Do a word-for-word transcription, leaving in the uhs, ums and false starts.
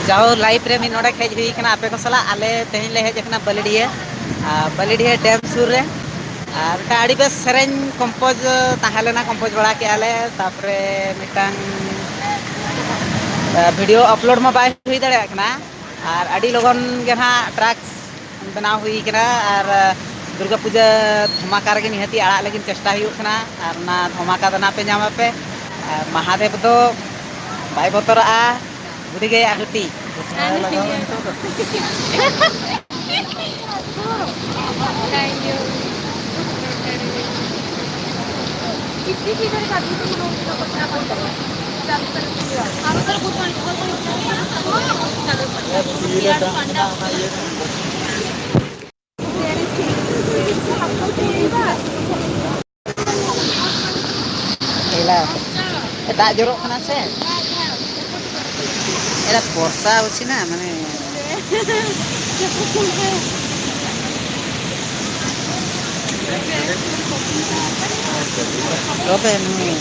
ᱡᱟᱣ ᱞᱟᱭᱤᱯᱷ ᱨᱮ ᱢᱤᱫ ᱱᱚᱰᱮᱠ ᱦᱮᱡ ᱦᱩᱭ ᱠᱟᱱᱟ ᱟᱯᱮ ᱠᱚ ᱥᱟᱞᱟᱜ᱾ ᱟᱞᱮ ᱛᱮᱦᱮᱧ ᱞᱮ ᱦᱮᱡ ᱟᱠᱟᱱᱟ ᱵᱟᱹᱞᱤᱰᱤᱦᱟᱹ, ᱟᱨ ᱵᱟᱹᱞᱤᱰᱤᱦᱟᱹ ᱰᱮᱢ ᱥᱩᱨ ᱨᱮ᱾ ᱟᱨ ᱢᱤᱫᱴᱟᱝ ᱟᱹᱰᱤ ᱵᱮᱥ ᱥᱮᱨᱮᱧ ᱠᱚᱢᱯᱳᱡᱽ ᱛᱟᱦᱮᱸ ᱞᱮᱱᱟ, ᱠᱚᱢᱯᱳᱡᱽ ᱵᱟᱲᱟ ᱠᱮᱜᱼᱟ ᱞᱮ᱾ ᱛᱟᱨᱯᱚᱨᱮ ᱢᱤᱫᱴᱟᱝ, ᱟ, ᱵᱷᱤᱰᱤᱭᱳ ᱟᱯᱞᱳᱰ ᱢᱟ ᱵᱟᱭ ᱦᱩᱭ ᱫᱟᱲᱮᱭᱟᱜ ᱠᱟᱱᱟ, ᱟᱨ ᱟᱹᱰᱤ ᱞᱚᱜᱚᱱ ᱜᱮ ᱱᱟᱦᱟᱜ ᱴᱨᱟᱠ ᱵᱮᱱᱟᱣ ᱦᱩᱭ ᱠᱟᱱᱟ᱾ ᱟᱨ ᱫᱩᱨᱜᱟᱹ ᱯᱩᱡᱟᱹ ᱫᱷᱚᱢᱟᱠᱟ ᱨᱮᱜᱮ ᱱᱤᱦᱟᱹᱛᱤ ᱟᱲᱟᱜ ᱞᱟᱹᱜᱤᱫ ᱪᱮᱥᱴᱟ ᱦᱩᱭᱩᱜ ᱠᱟᱱᱟ᱾ ᱟᱨ ᱚᱱᱟ ᱫᱷᱚᱢᱟᱠᱟ ᱫᱚ ᱱᱟᱦᱟᱜ ᱯᱮ ᱧᱟᱢ ᱟᱯᱮ᱾ ᱟᱨ ᱢᱟᱦᱟᱫᱮᱵ ᱫᱚ ᱵᱟᱭ ᱵᱚᱛᱚᱨᱟᱜᱼᱟ, ᱵᱩᱰᱷᱤ ᱜᱟᱹᱭᱟᱜ ᱦᱩᱴᱤ᱾ ᱮᱞᱟ, ᱫᱟᱜ ᱡᱚᱨᱚᱜ ᱠᱟᱱᱟ ᱥᱮ? ᱮᱞᱟ, ᱵᱚᱨᱥᱟ ᱦᱚᱪᱪᱷᱮ ᱱᱟ, ᱢᱟᱱᱮ, ᱛᱚᱵᱮ ᱱᱩᱭ